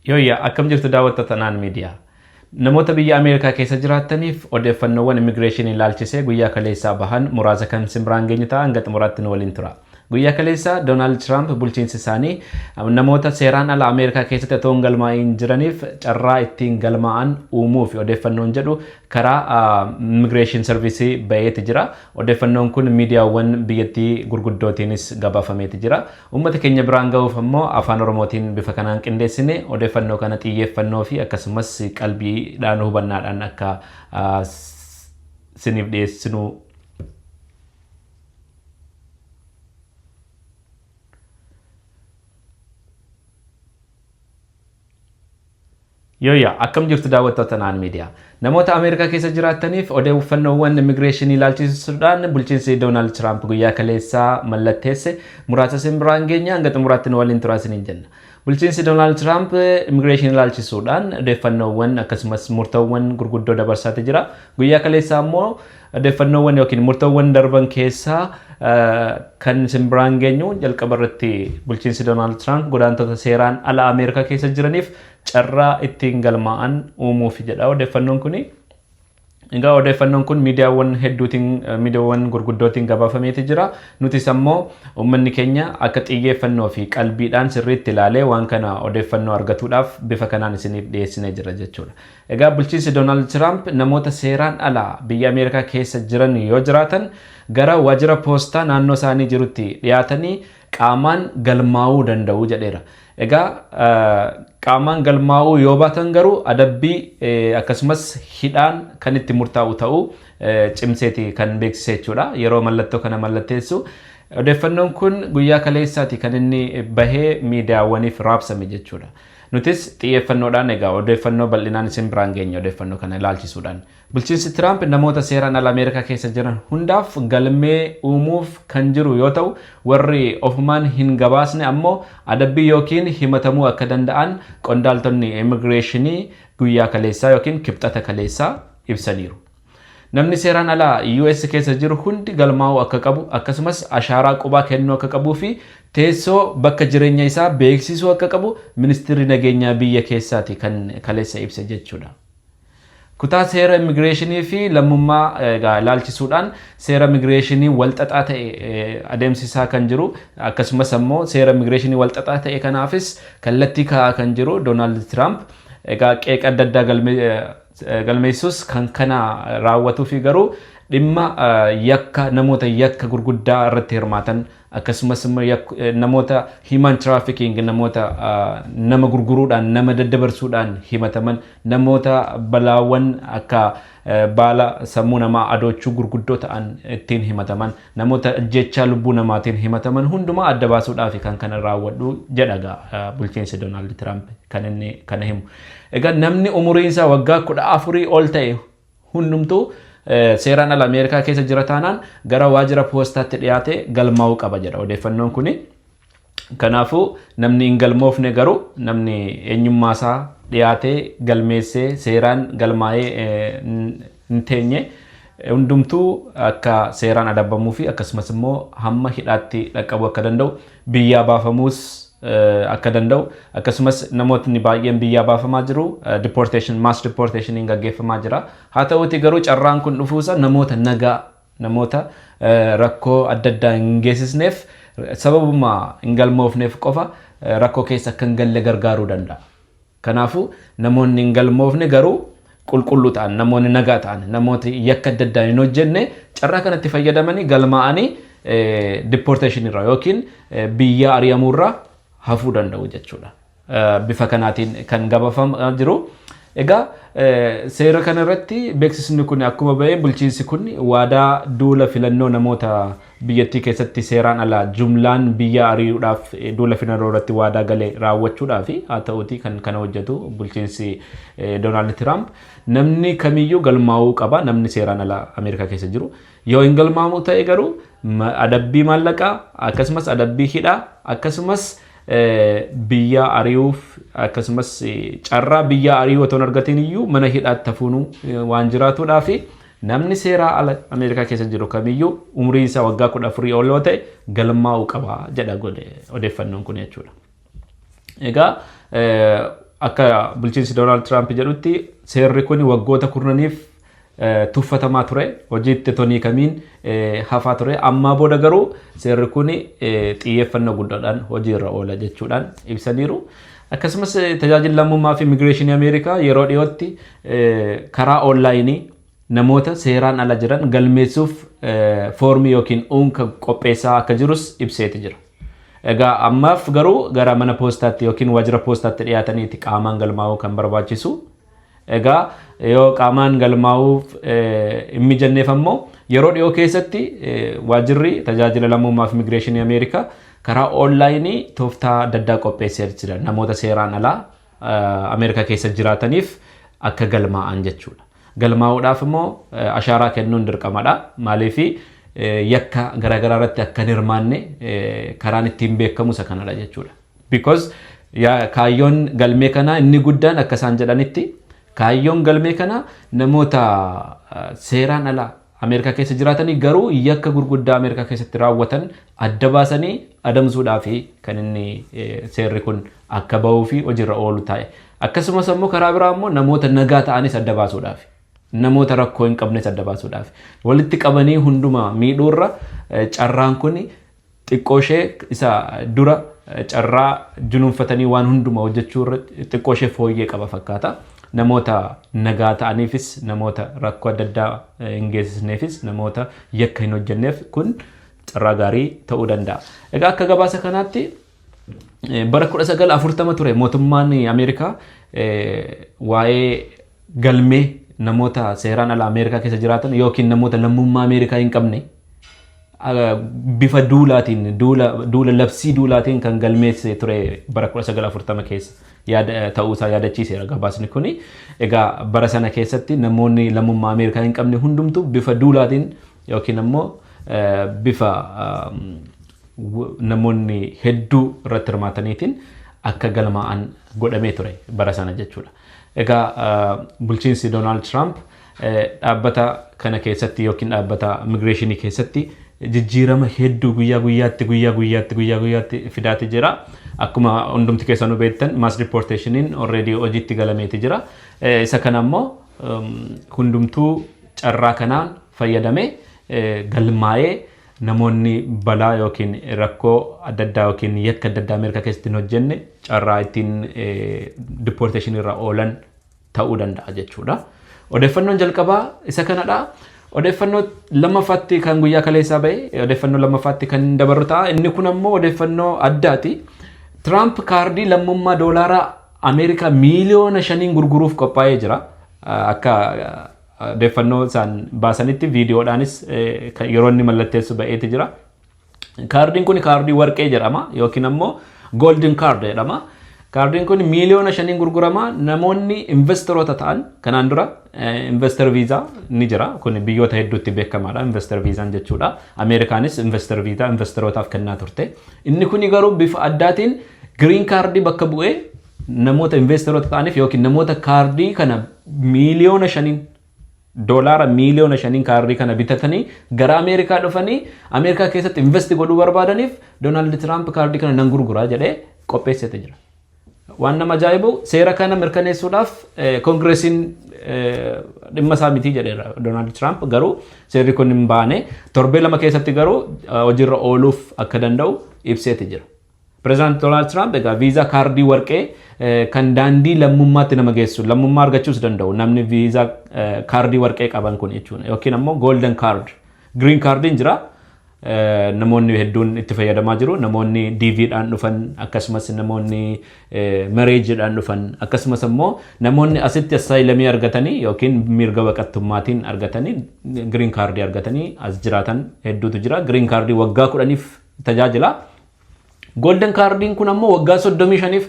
Yooyyaa akkam jirtu daawwattoota Naan Miidiyaa. Namoota biyya Ameerikaa keessa jiraattaniif odeeffannoowwan immigireeshinii ilaalchisee guyyaa kaleessaa bahan muraasa kan isin biraan geenyu ta'a hanga xumuraatti nu waliin tura. Guyyaa kaleessaa Doonaald Tiraamp bulchiinsi isaanii namoota seeraan ala Ameerikaa keessatti otoo hin galmaa'iin jiraniif carraa ittiin galmaa'an uumuu fi odeeffannoon jedhu karaa immigireeshin sarviisii ba'eeti jira. Odeeffannoon kun miidiyaawwan biyyattii gurguddootiinis gabaafameeti jira. Uummata keenya biraan ga'uuf ammoo Afaan Oromootiin bifa kanaan qindeessine odeeffannoo kana xiyyeeffannoo fi akkasumas qalbiidhaan hubannaadhaan akka isiniif dhiyeessinu Yooyyaa akkam jirtu daawwattoota Naan Miidiyaa. Namoota Ameerikaa keessa jiraattaniif odeeffannoowwan immigireeshinii ilaalchisuudhaan bulchiinsi Doonaald Tiraamp guyyaa kaleessaa mallatteesse muraasa isin biraan geenya hanga xumuraatti nu waliin turaa isiniin jenna. Bulchiinsi Doonaald Tiraamp immigireeshinii ilaalchisuudhaan odeeffannoowwan akkasumas murtoowwan gurguddoo dabarsaati jira. Guyyaa kaleessaa immoo odeeffannoowwan yookiin murtoowwan darban keessaa kan isin biraan geenyu jalqaba irratti bulchiinsi Doonaald Tiraamp godaantota seeraan ala Ameerikaa keessa jiraniif carraa ittiin galmaa'an uumuufi jedha odeeffannoon kuni. Egaa odeeffannoon kun miidiyaawwan hedduutiin miidiyaawwan gurguddootiin gabaafameeti jira. Nutis ammoo uummanni keenya akka xiyyeeffannoo fi qalbiidhaan sirriitti ilaalee waan kana odeeffannoo argatuudhaaf bifa kanaan isiniif dhiyeessinee jira jechuudha. Egaa bulchiinsi Doonaald Tiraamp namoota seeraan ala biyya Ameerikaa keessa jiran yoo jiraatan gara waajjira poostaa naannoo isaanii jirutti dhiyaatanii qaamaan galmaa'uu danda'u jedheera. Egaa qaamaan galmaa'uu yoo baatan garuu adabbii akkasumas hidhaan kan itti murtaa'u ta'uu cimseeti kan beeksise jechuudha. Yeroo mallattoo kana mallatteessu odeeffannoon kun guyyaa kaleessaati kan inni bahee miidiyaawwaniif raabsame jechuudha. Nutis xiyyeeffannoodhaan egaa odeeffannoo bal'inaan isin biraan geenya odeeffannoo kana ilaalchisuudhaan. Bulchiinsi Tiraamp namoota seeraan ala Ameerikaa keessa jiran hundaaf galmee uumuuf kan jiru yoo ta'u, warri ofumaan hin gabaasne ammoo adabbii yookiin himatamuu akka danda'an qondaaltonni immigireeshinii guyyaa kaleessaa yookiin Kibxata kaleessaa ibsaniiru. Namni seeraan ala US keessa jiru hundi galmaa'uu akka qabu akkasumas ashaaraa qubaa kennuu akka qabuu fi teessoo bakka jireenya isaa beeksisuu akka qabu ministeerri nageenyaa biyya keessaati kan kaleessa ibse jechuudha. Kutaa seera immigireeshinii fi lammummaa egaa ilaalchisuudhaan seera immigireeshinii walxaxaa ta'e adeemsisaa kan jiru akkasumas ammoo seera immigireeshinii walxaxaa ta'e kanaafis kallattii kaa'aa kan jiru Doonaald Tiraamp egaa qeeqa adda addaa galmeessus kan kana raawwatuu fi garuu dhimma yakka namoota yakka gurguddaa irratti hirmaatan akkasumas immoo namoota human trafficking namoota nama gurguruudhaan nama daddabarsuudhaan himataman namoota balaawwan akka baala sammuu namaa adoochuu gurguddoo ta'an ittiin himataman namoota ajjeechaa lubbuu namaatiin himataman hundumaa adda baasuudhaaf kan kana raawwadhu jedha bulchiinsi Doonaald Tiraamp kan inni kana himu. Egaa namni umuriin isaa waggaa 14 ol ta'e hundumtuu seeraan ala Ameerikaa keessa jira taanaan gara waajjira poostaatti dhiyaatee galmaa'uu qaba jedha odeeffannoon kuni. Kanaafuu namni hin galmoofne garuu namni eenyummaa isaa dhiyaatee galmeessee seeraan galmaa'ee hin teenye hundumtuu akka seeraan adabamuu fi akkasumas immoo hamma hidhaatti dhaqqabuu akka danda'u biyyaa baafamuus akka danda'u akkasumas namootni baay'een biyyaa baafamaa jiru deportation mass deportation gaggeeffamaa jira haa ta'uuti garuu carraan kun dhufuusa namoota nagaa namoota rakkoo adda addaa hin geessisneef sababuma hin galmoofneef qofa rakkoo keessa akka hin galle gargaaruu danda'a. Kanaafuu namoonni hin galmoofne garuu qulqulluu ta'an namoonni nagaa ta'an namooti yakka adda addaa hin hojjenne carraa kanatti fayyadamanii galmaa'anii deportation irraa yookiin biyya ari'amuu irraa hafuu danda'u jechuudha. Bifa kanaatiin kan gabafamaa jiru. Egaa seera kana irratti beeksisni kun akkuma ba'e bulchiinsi kun waadaa duula filannoo namoota biyyattii keessatti seeraan ala jumlaan biyya ari'uudhaaf duula filannoo irratti waadaa gale raawwachuudhaaf haa ta'uuti kan kana hojjetu bulchiinsi Doonaald Tiraamp namni kamiyyuu galmaa'uu qaba namni seeraan ala Ameerikaa keessa jiru yoo hin galmaa'u ta'e garuu adabbii maallaqaa akkasumas adabbii hidhaa akkasumas biyya ari'uuf akkasumas carraa biyya ari'uu otoo hin argatin iyyuu mana hidhaatti hafuun waan jiraatuudhaa fi namni seeraa ala Ameerikaa keessa jiru kamiyyuu umriin isaa waggaa 14 ol yoo ta'e galmaa'uu qaba jedha odeeffannoon kun jechuudha. Egaa Akka bulchiinsi Doonaald Tiraamp jedhutti, seerri kun waggoota kurnaniif tuffatamaa ture, hojiitti tonii kamiin hafaa ture. Ammaa booda garuu seerri kun xiyyeeffannoo guddaadhaan hojiirra oola jechuudhaan ibsaniiru. Akkasumas tajaajilli lammummaa fi immigireeshinii Ameerikaa yeroo dhiyootti karaa onlaayinii namoota seeraan ala jiran galmeessuuf foormii yookiin unka qopheessaa akka jirus ibseeti jira. Egaa ammaaf garuu gara mana poostaatti yookiin waajjira poostaatti dhiyaataniiti qaamaan galmaa'uu kan barbaachisu. Egaa yoo qaamaan galmaa'uuf hin mijanneef ammoo, yeroo dhiyoo keessatti waajjirri tajaajila lammummaa fi immigireeshinii Ameerikaa karaa onlaayinii tooftaa adda addaa qopheessee jira, namoota seeraan alaa Ameerikaa keessa jiraataniif akka galmaa'an jechuudha. Galmaa'uudhaaf immoo ashaaraa kennuun dirqamadha. Maaliif? Yakka garaagaraa irratti akka hin hirmaanne karaan ittiin beekamu isa kanadha jechuudha. Because kaayyoon galmee kanaa inni guddaan, akka isaan jedhanitti, kaayyoon galmee kanaa namoota seeraan alaa Ameerikaa keessa jiraatanii garuu yakka gurguddaa Ameerikaa keessatti raawwatan adda baasanii adamsuudhaaf kan inni seerri kun akka bahuu fi hojiirra oolu ta'e. Akkasumas immoo karaa biraa immoo namoota nagaa ta'anis adda baasuudhaaf. Namoota rakkoo hin qabnes adda baasuudhaaf. Walitti qabanii hundumaa miidhuurra carraan kun xiqqoo ishee isa dura carraa junuunfatanii waan hundumaa hojjechuu irra xiqqoo ishee fooyyee qaba fakkaata. Namoota nagaa ta'aniifis, namoota rakkoo adda addaa hin geessisneefis, namoota yakka hin hojjenneef kun carraa gaarii ta'uu danda'a. Egaa akka gabaasa kanaatti bara 1940 ture mootummaan Ameerikaa waa'ee galmee namoota seeraan ala Ameerikaa keessa jiraatan yookiin namoota lammummaa Ameerikaa hin qabne bifa duulaatiin, duula labsii duulaatiin kan galmeesse ture bara 1940 keessa yaada ta'uusaa yaadachiiseera gabaasni kuni. Egaa bara sana keessatti namoonni lammummaa Ameerikaa hin qabne hundumtuu bifa duulaatiin yookiin ammoo bifa namoonni hedduu irratti hirmaataniitiin akka galmaa'an godhamee ture bara sana jechuudha. Egaa bulchiinsi Doonaald Tiraamp dhaabbata kana keessatti yookiin dhaabbata immigireeshinii keessatti jijjiirama hedduu guyyaa guyyaatti, guyyaa guyyaatti, guyyaa guyyaatti fidaati jira. Akkuma hundumti keessanuu beektan, mass deportationiin already hojiitti galameeti jira. Isa kana immoo hundumtuu carraa kanaan fayyadamee galmaa'ee namoonni balaa yookiin rakkoo adda addaa yookiin yakka adda addaa Ameerikaa keessatti hin hojjenne carraa ittiin deportation irra oolan ta'uu danda'a jechuudha. Odeeffannoon jalqabaa isa kanadha. Odeeffannoo lammaffaatti kan guyyaa kaleessaa bahe, odeeffannoo lammaffaatti kan dabarru ta'a. Inni kun ammoo odeeffannoo addaati. Tiraamp kaardii lammummaa doolaaraa Ameerikaa 5 miiliyoona gurguruuf qophaa'ee jira. Akka odeeffannoo isaan baasanitti viidiyoodhaanis yeroo inni mallatteessu ba'eeti jira. Kaardiin kun kaardii warqee jedhama yookiin ammoo golden card jedhama. Kaardiin kun 5 miiliyoona gurgurama. Namoonni investoroota ta'an, kanaan dura investor visa ni jira. Kun biyyoota hedduutti beekamaadha investor visaan jechuudha. Ameerikaanis investor visa investorootaaf kennaa turte. Inni kun garuu bifa addaatiin green cardii bakka bu'ee namoota investoroota ta'aniif yookiin namoota kaardii kana 5 miiliyoona, doolaara 5 miiliyoona kaardii kana bitatanii gara Ameerikaa dhufanii Ameerikaa keessatti invest godhuu barbaadaniif Doonaald Tiraamp kaardii kana nan gurguraa jedhee qopheessete jira. Waan nama ajaa'ibu, seera kana mirkaneessuudhaaf koongireesiin dhimma isaa miti jedheera Doonaald Tiraamp. Garuu seerri kun hin baane. Torbee 2 keessatti garuu hojiirra ooluuf akka danda'u ibseeti jira. Pireezidaanti Doonaald Tiraamp egaa viizaa kaardii warqee kan daandii lammummaatti nama geessu, lammummaa argachuus danda'u namni viizaa kaardii warqee qaban kun jechuudha, yookiin ammoo golden card. Green cardiin jira, namoonni hedduun itti fayyadamaa jiru. Namoonni DVdhaan dhufan, akkasumas namoonni marriagedhaan dhufan, akkasumas ammoo namoonni asitti asylumii argatanii yookiin mirga baqattummaatiin argatanii green cardii argatanii as jiraatan hedduutu jira. Green cardii waggaa 10f tajaajila. Golden cardiin kun ammoo waggaa 35f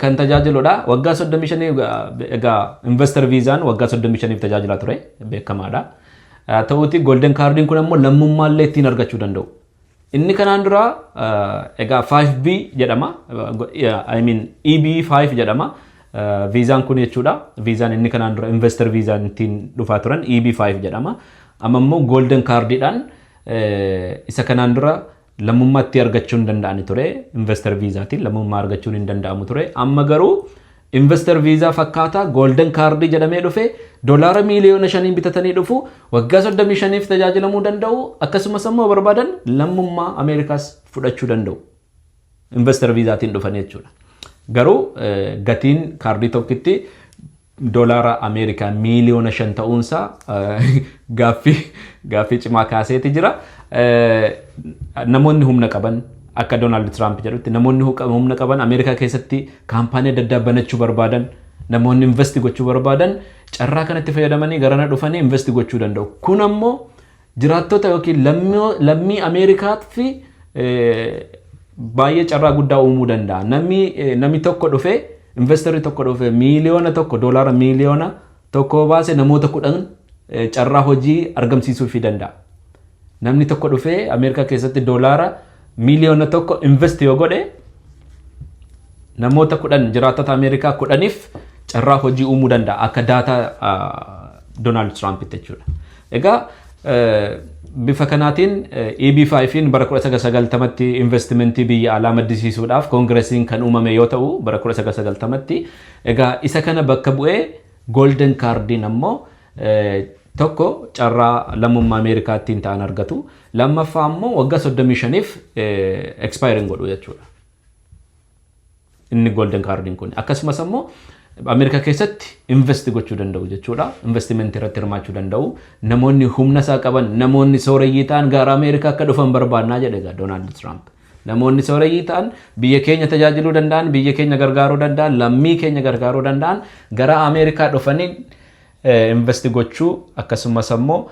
kan tajaajiludha. Waggaa 35. Egaa investor visaan waggaa 35f tajaajilaa ture, beekamaadha. Ta'uuti golden cardiin kun ammoo lammummaallee ittiin argachuu danda'u. Inni kanaan dura egaa 5B jedhama. I mean EB5 jedhama. Viizaan kun jechuudha. Viizaan inni kanaan dura investor visaan ittiin dhufaa turan EB5 jedhama. Amma immoo golden cardiidhaan isa kanaan dura lammummaatti argachuu hin danda'ani ture. Investor visaatiin lammummaa argachuun hin danda'amu ture. Amma garuu Investor visa fakkaata, golden card jedhamee dhufe, $5 miiliyoona bitatanii dhufu, waggaa 35f tajaajilamuu danda'u, akkasumas immoo barbaadan lammummaa Ameerikaas fudhachuu danda'u. Investor visaatiin dhufan jechuudha. Garuu gatiin kaardii tokkitti $5 miiliyoona ta'uunsaa gaaffii cimaa kaaseeti jira. Namoonni humna qaban, akka Doonaald Tiraamp jedhutti, namoonni humna qaban, Ameerikaa keessatti kaampaanii adda addaa banachuu barbaadan, namoonni invest gochuu barbaadan carraa kanatti fayyadamanii garana dhufanii invest gochuu danda'u. Kun ammoo jiraattota yookiin lammii Ameerikaa fi baay'ee carraa guddaa uumuu danda'a. Namni tokko dhufee, investorri tokko dhufee 1 miiliyoona, $1 miiliyoona baase namoota 10 carraa hojii argamsiisuufii danda'a. Namni tokko dhufee Ameerikaa keessatti $1 miiliyoona invest yoo godhe namoota 10, jiraattota Ameerikaa 10f carraa hojii uumuu danda'a akka data Doonaald Tiraampitti jechuudha. Egaa bifa kanaatiin EB5 bara 1990tti investimentii biyya alaa maddisiisuudhaaf koongiresiin kan uumame yoo ta'u, bara 1990tti egaa isa kana bakka bu'ee golden cardiin ammoo tokko carraa lammummaa Ameerikaa ittiin ta'an argatu, lammaffaa ammoo waggaa 35f expiring godhu jechuudha. Inni golden cardiin kun akkasumas ammoo Ameerikaa keessatti invest gochuu danda'u jechuudha. Investimentii irratti hirmaachuu danda'u. Namoonni humna isaa qaban, namoonni sooreyyii ta'an gara Ameerikaa akka dhufan barbaannaa jedhe egaa Doonaald Tiraamp. Namoonni sooreyyii ta'an, biyya keenya tajaajiluu danda'an, biyya keenya gargaaruu danda'an, lammii keenya gargaaruu danda'an gara Ameerikaa dhufanii invest gochuu, akkasumas ammoo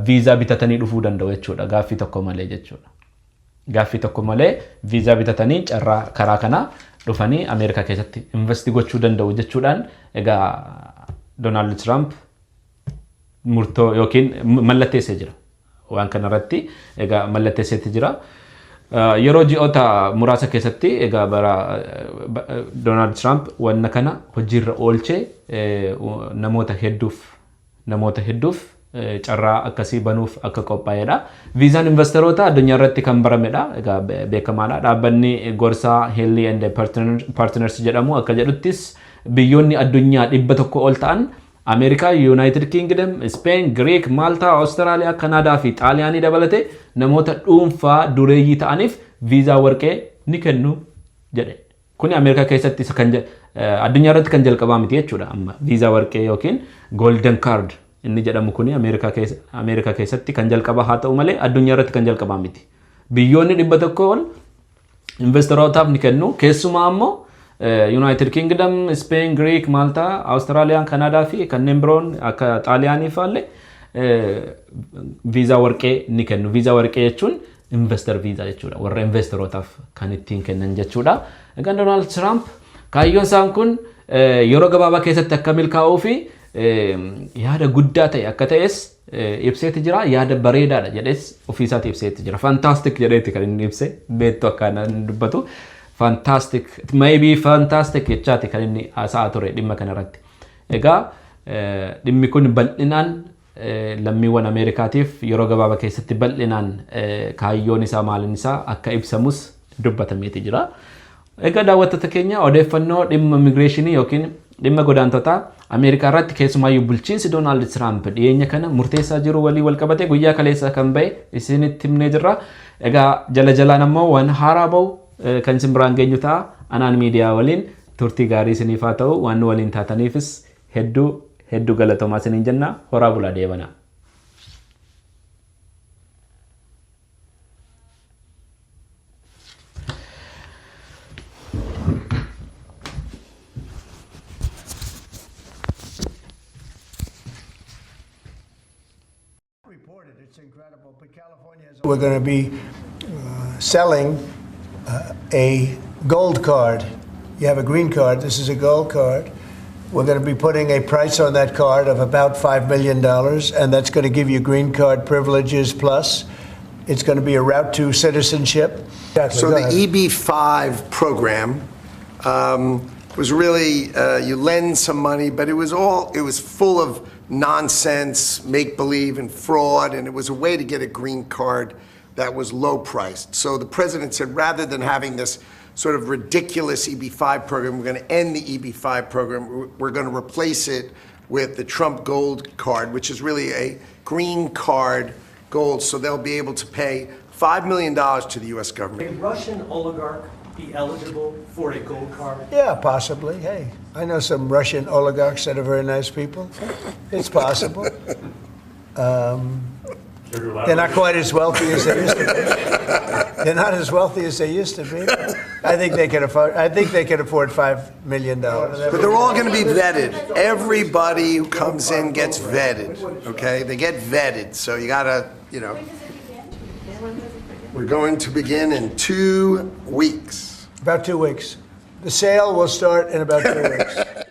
viizaa bitatanii dhufuu danda'u jechuudha. Gaaffii tokko malee jechuudha. Gaaffii tokko malee viizaa bitatanii carraa karaa kanaa dhufanii Ameerikaa keessatti invest gochuu danda'u jechuudhaan egaa Doonaald Tiraamp murtoo yookiin mallatteessee jira. Waan kanarratti egaa mallatteesseetti jira. Yeroo ji'oota muraasa keessatti egaa bara Doonaald Tiraamp wanna kana hojiirra oolchee namoota hedduuf carraa akkasii banuuf akka qophaa'edha. Viizaan investoroota addunyaa irratti kan baramedha. Egaa beekamaadha. Dhaabbanni gorsaa Henley and Partners jedhamu akka jedhuttis biyyoonni addunyaa 100 ol ta'an Ameerikaa, United Kingdom, Spain, Greek, Maaltaa, Awustiraaliyaa, Kanaadaa fi Xaaliyaanii dabalatee namoota dhuunfaa dureeyyii ta'aniif viizaa warqee ni kennu jedhe. Kuni Ameerikaa keessatti isa kan addunyaa irratti kan jalqabaa miti jechuudha amma viizaa warqee yookiin golden card inni jedhamu kuni Ameerikaa keessatti kan jalqabaa haa ta'u malee addunyaa irratti kan jalqabaa miti. Biyyoonni 100 ol investorootaaf ni kennu. Keessumaa ammoo United Kingdom, Spain, Greek, Malta, Australiyaan, Kanaadaa fi kanneen biroon akka Xaaliyaanii fa'allee viizaa warqee ni kennu. Viizaa warqee jechuun investor visa jechuudha. Warra investorootaaf kan ittiin kennan jechuudha. Egaa Doonaald Tiraamp kaayyoon isaan kun yeroo gabaabaa keessatti akka milkaa'uu fi yaada guddaa ta'e akka ta'es ibseeti jira. Yaada bareedaadha jedhees ofiisaati ibseeti jira. Fantastic jedheeti kan inni ibse, beektu akka inni dubbatu. Fantastic, maybe fantastic jechaati kan inni haasa'aa ture dhimma kanarratti. Egaa dhimmi kun bal'inaan lammiiwwan Ameerikaatiif yeroo gabaabaa keessatti bal'inaan kaayyoon isaa maaliin isaa akka ibsamus dubbatameeti jira. Egaa daawwattoota keenya, odeeffannoo dhimma immigireeshinii yookiin dhimma godaantotaa Ameerikaa irratti keessumaayyuu bulchiinsi Doonaald Tiraamp dhiyeenya kana murteessaa jiru walii wal qabate guyyaa kaleessa kan ba'e isinitti himnee jirra. Egaa jala jalaan ammoo waan haaraa ba'u kan isin biraan geenyu ta'a. Anaan Miidiyaa waliin turtii gaarii isiniif haa ta'u. Waan nu waliin taataniifis hedduu hedduu galatoomaa isiniin jenna. Horaa bulaa, deebanaa. Reported. It's incredible. But California is. We're going to be selling a gold card. You have a green card. This is a gold card. We're going to be putting a price on that card of about $5 million, and that's going to give you green card privileges plus. It's going to be a route to citizenship. Exactly. So Go the ahead. EB5 program was really, you lend some money, but it was full of nonsense, make-believe, and fraud, and it was a way to get a green card that was low-priced. So the president said, rather than having this sort of ridiculous EB-5 program. We're going to end the EB-5 program. We're going to replace it with the Trump Gold Card, which is really a green card gold, so they'll be able to pay $5 million to the U.S. government. A Russian oligarch be eligible for a gold card? Yeah, possibly. Hey, I know some Russian oligarchs that are very nice people. It's possible. They're not quite as wealthy as they used to be. They're not as wealthy as they used to be. I think they can afford. I think they can afford $5 million. But they're all going to be vetted. Everybody who comes in gets vetted, okay? They get vetted, so you got to, you know. We're going to begin in 2 weeks. About 2 weeks. The sale will start in about 2 weeks.